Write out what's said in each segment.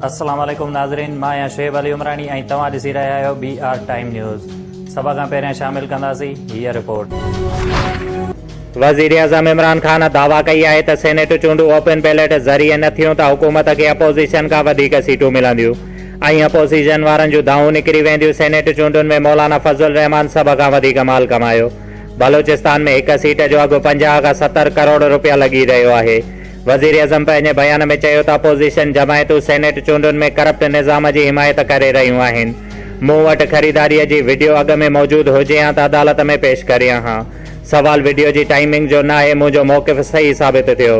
السلام عليڪم ناظرين مان آهيان شعيب علي عمراڻي ۽ توهان ڏسي رهيا آهيو بي آر ٽائيم نيوز سڀ کان پهريان شامل ڪنداسين هيء رپورٽ. وزيراعظم عمران خان دعويٰ ڪئي آهي ته سينيٽ چونڊون اوپن بيلٽ ذريعي نه ٿيون ته حڪومت کي اپوزيشن کان وڌيڪ سيٽون ملنديون ۽ اپوزيشن وارن جون دانهون نڪري وينديون سينيٽ چونڊن ۾ مولانا فضل الرحمان سڀ کان وڌيڪ مال ڪمايو بلوچستان ۾ هڪ سيٽ جو اگهه 50 کان 70 ڪروڙ رپيا لڳي رهيو آهي وزيراعظم پنهنجي بيان ۾ چيو ته اپوزيشن جماعتون سينيٽ چونڊن ۾ ڪرپٽ نظام جي حمايت ڪري رهيون آهن، مون وٽ خريداري جي وڊيو اڳ ۾ موجود هجي هان ته عدالت ۾ پيش ڪريان ها، سوال وڊيو جي ٽائيمنگ جو ناهي، منهنجو موقف صحيح ثابت ٿيو.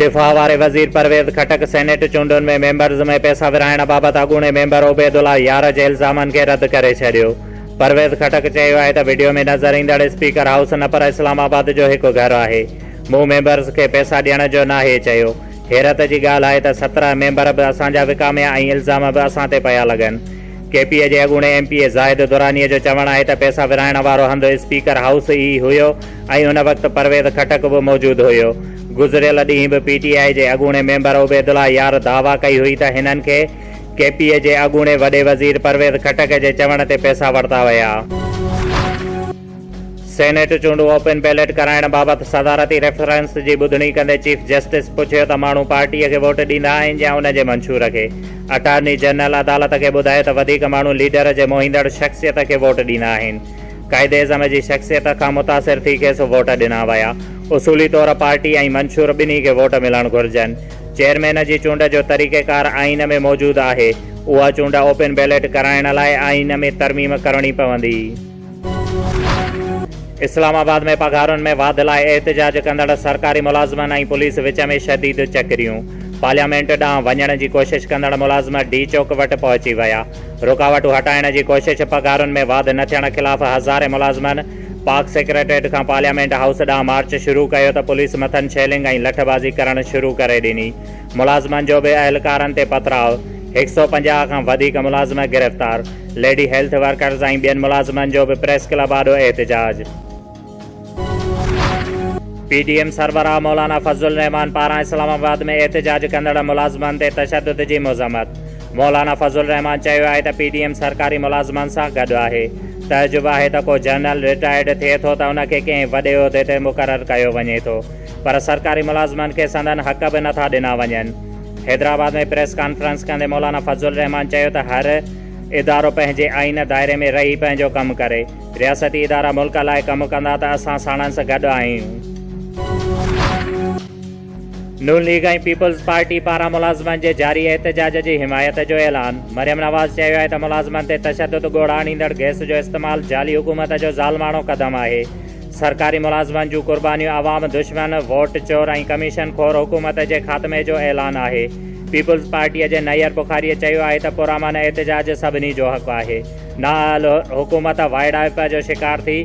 دفاع واري وزير پرويز خٽڪ سينيٽ چونڊن ۾ ميمبرز ۾ پئسا ورهائڻ بابت اڳوڻي ميمبر عبيدالله يار جي الزامن کي رد ڪري ڇڏيو. پرويز خٽڪ چيو آهي ته وڊيو ۾ نظر ايندڙ اسپيڪر هائوس نه پر اسلام آباد جو هڪ گهر آهي، مون ميمبرز کي پئسا ڏيڻ جو ناهي چيو، حيرت جي ڳالهه آهي ته 17 ميمبر به اسان جا وڪاميا ۽ الزام به اسان تي پيا لڳن. ڪي پي جي اڳوڻي ايم پي اي زاهد دراني جو چوڻ آهي ته پئسا ورهائڻ وارو هنڌ اسپيڪر هائوس ئي هيو ۽ ان وقت پرويز خٽڪ به موجود هيو. گذريل ڏينهن به پي ٽي آء جي اڳوڻي ميمبر عبيدالله يار دعويٰ ڪئي هئي ته هنن کي ڪي پي جي اڳوڻي وڏي وزير پرويز خٽڪ جي چوڻ تي پئسا ورتا ويا. سينيٽ چونڊون اوپن بيلٽ ڪرائڻ بابت صدارتي ريفرنس جي ٻڌڻي ڪندي چيف جسٽس پڇيو ته ماڻهو پارٽي کي ووٽ ڏيندا آهن يا ان جي منشور کي؟ اٽارني جنرل عدالت کي ٻڌايو ته وڌيڪ ماڻهو ليڊر جي موهيندڙ شخصيت کي ووٽ ڏيندا آهن، قائداعظم جي شخصيت کان متاثر ٿي کيس ووٽ ڏنا ويا، اصولي طور پارٽي ۽ منشور ٻنهي کي ووٽ ملڻ گهرجن. چيئرمين جي چونڊ جو طريقيڪار آئين ۾ موجود آهي، اها چونڊ اوپن بيلٽ ڪرائڻ لاء آئين ۾ ترميم ڪرڻي پوندي. اسلام آباد ۾ پگهارن ۾ واڌ لاء احتجاج ڪندڙ سرڪاري ملازمن ۽ پوليس وچ ۾ شديد چڪريون، پارليامينٽ ڏانهن وڃڻ جي ڪوشش ڪندڙ ملازم ڊي چوڪ وٽ پهچي ويا، رڪاوٽون هٽائڻ جي ڪوشش، پگهارن ۾ واڌ نه ٿيڻ خلاف هزارين ملازمن پاڪ سيڪريٽريٽ کان پارليامينٽ هائوس ڏانهن مارچ شروع ڪيو ته پوليس مٿن شيلنگ ۽ لٺبازي ڪرڻ شروع ڪري ڏني، ملازمن جو به اهلڪارن تي پٿراء، 150 کان وڌيڪ ملازم گرفتار، ليڊي هيلٿ ورڪرز ۽ ٻين ملازمن جو به پريس ڪلب آڏو احتجاج. پي ڊي ايم سربراهه مولانا فضل الرحمان پاران اسلام آباد ۾ احتجاج ڪندڙ ملازمن تي تشدد جي مذمت، مولانا فضل الرحمان چيو آهي ته پي ڊي ايم سرڪاري ملازمن سان گڏ آهي، تعجب آهي ته ڪو جنرل رٽائرڊ ٿئي ٿو ته ان کي ڪنهن وڏي عهدي تي مقرر ڪيو وڃي ٿو پر سرڪاري ملازمن کي سندن حق به نٿا ڏنا وڃن. حيدرآباد ۾ پريس ڪانفرنس ڪندي مولانا فضل الرحمان چيو ته هر ادارو پنهنجي آئين دائري ۾ رهي پنهنجو ڪم ڪري، رياستي ادارا ملڪ لاء ڪم ڪندا ته اسان ساڻنس گڏ آهيون. نون ليگ ۽ پيپلز پارٽي پاران ملازمن جي جاري احتجاج جي حمايت جو اعلان، مريم نواز چيو آهي ته ملازمن تي تشدد ڳوڙها آڻيندڙ گئس جو استعمال جعلي حڪومت جو ظالماڻو قدم آهي، سرڪاري ملازمن جون قربانيون عوام دشمن، ووٽ چور ۽ ڪميشن خور حڪومت جي خاتمي جو اعلان آهي. پيپلز پارٽي جي نيئر بخاري چيو آهي ته پرامن احتجاج سڀني جو حق آهي، نااهل حڪومت وائڙائپ جو شڪار ٿي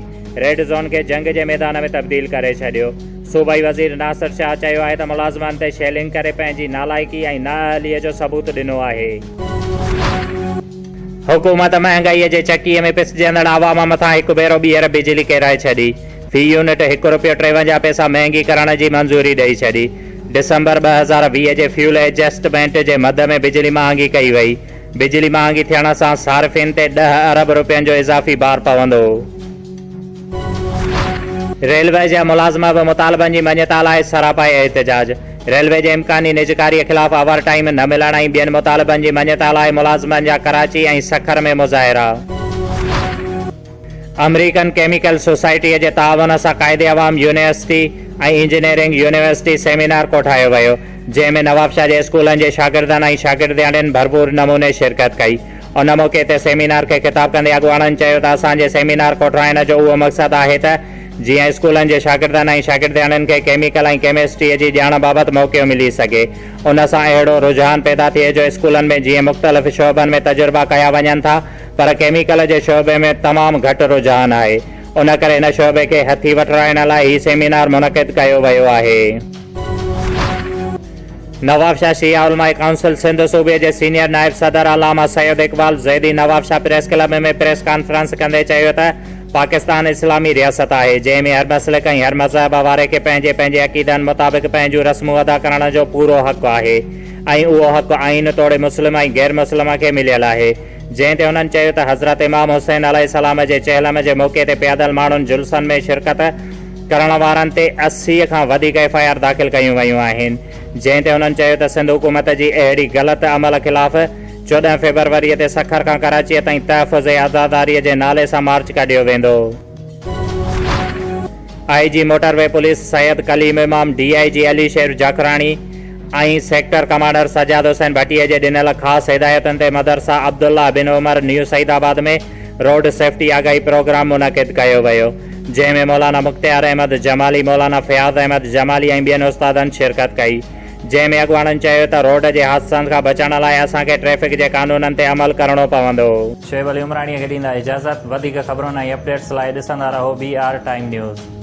ريڊ زون کي جنگ جي ميدان ۾ تبديل ڪري ڇڏيو. صوبائي وزير ناصر شاهه چيو آهي ته ملازمن تي شيلنگ ڪري پنهنجي نالائقي ۽ نااهلي جو ثبوت ڏنو آهي. حڪومت مهانگائي جي چڪيء ۾ پسجندڙ عوام مٿان هڪ ڀيرو ٻيهر بجلي ڪيرائي ڇڏي، في يونٽ هڪ رپيو 53 پئسا مهنگي ڪرڻ جي منظوري ڏئي ڇڏي. ڊسمبر 2020 جي فيول ايڊجسٽمينٽ جي مد ۾ بجلي مهانگي ڪئي وئي. بجلي مهانگي ٿيڻ سان صارفين تي 10 ارب رپين جو اضافي بار پوندو. ريلوي جا ملازم به مطالبن جي مڃتا لاء سراپائي احتجاج، ريلوي جي امڪاني نجڪاري خلاف اوور ٽائيم نه ملڻ ۽ ٻين مطالبن جي مڃتا لاء ملازمن جا ڪراچي ۽ سکر ۾ مظاهرا. آمريڪن ڪيميڪل سوسائٽيء جي تعاون سان قائد عوام يونيورسٽي ۽ انجنيئرنگ يونيورسٽي سيمينار ڪوٺايو ويو، جنهن ۾ نوابشاهه جي اسڪولن جي شاگردن ۽ شاگردياڻين ڀرپور نموني شرڪت ڪئي. ان موقعي تي سيمينار کي خطاب ڪندي اڳواڻن چيو ته اسان جي سيمينار ڪوٺرائڻ جو اهو مقصد آهي ته جيئن اسڪولن جي شاگردن ۽ شاگردياڻين کي ڪيميڪل ۽ ڪيمسٽريء جي ڄاڻ بابت موقعو ملي سگهي ان سان اهڙو رجحان پيدا ٿئي جو اسڪولن ۾ جيئن مختلف شعبن ۾ تجربا ڪيا وڃن ٿا پر ڪيميڪل جي شعبي ۾ تمام گهٽ رجحان آهي ان ڪري هن شعبي کي هٿي وٺرائڻ لاء هي سيمينار منعقد ڪيو ويو آهي. نوابشاهه شيعه علماء ڪائونسل سنڌ صوبي جي سينيئر نائب صدر علامه Syed Iqbal Zaidi Nawabshah press club ۾ press conference ڪندي چيو ته پاڪستان اسلامي رياست آهي جنهن ۾ هر مسلڪ ۽ هر مذهب واري کي پنهنجي پنهنجي عقيدن مطابق پنهنجون رسمون ادا ڪرڻ جو پورو حق آهي ۽ اهو حق آئين توڙي مسلم ۽ غير مسلم کي مليل آهي. جنهن تي هنن چيو ته حضرت امام حسين عليه السلام جي چهلم جي موقعي تي پيادل ماڻهن جلسن ۾ شرڪت ڪرڻ وارن تي 80 کان وڌيڪ ايف I R داخل ڪيون ويون آهن. جنهن تي هنن چيو ته سنڌ حڪومت جي اهڙي غلط عمل خلاف 14 فيبروري تي سکر کان ڪراچيء تائين تحفظ عزاداري جي نالي سان مارچ ڪڍيو ويندو. I G motorway police Syed Kaleem Imam, D I G Ali Sher Jakhrani ۽ sector commander Sajjad Hussain ڀٽيء جي ڏنل خاص هدايتن تي مدرسه عبدالله بن عمر نيو سعيد آباد ۾ روڊ سيفٽي آگاهي پروگرام منعقد ڪيو ويو، جنهن ۾ مولانا مختيار احمد جمالي، مولانا فياض احمد جمالي ۽ ٻين استادن شرڪت ڪئي. جنهن ۾ اڳواڻن چيو ته روڊ جي حادثن کان بچڻ لاء اسان کي ٽريفڪ جي قانونن تي عمل ڪرڻو پوندو. شعيب علي عمراڻي کي ڏيندا اجازت، وڌيڪ خبرن ۽ اپڊيٽس لاء ڏسندا رهو بي آر ٽائيم نيوز.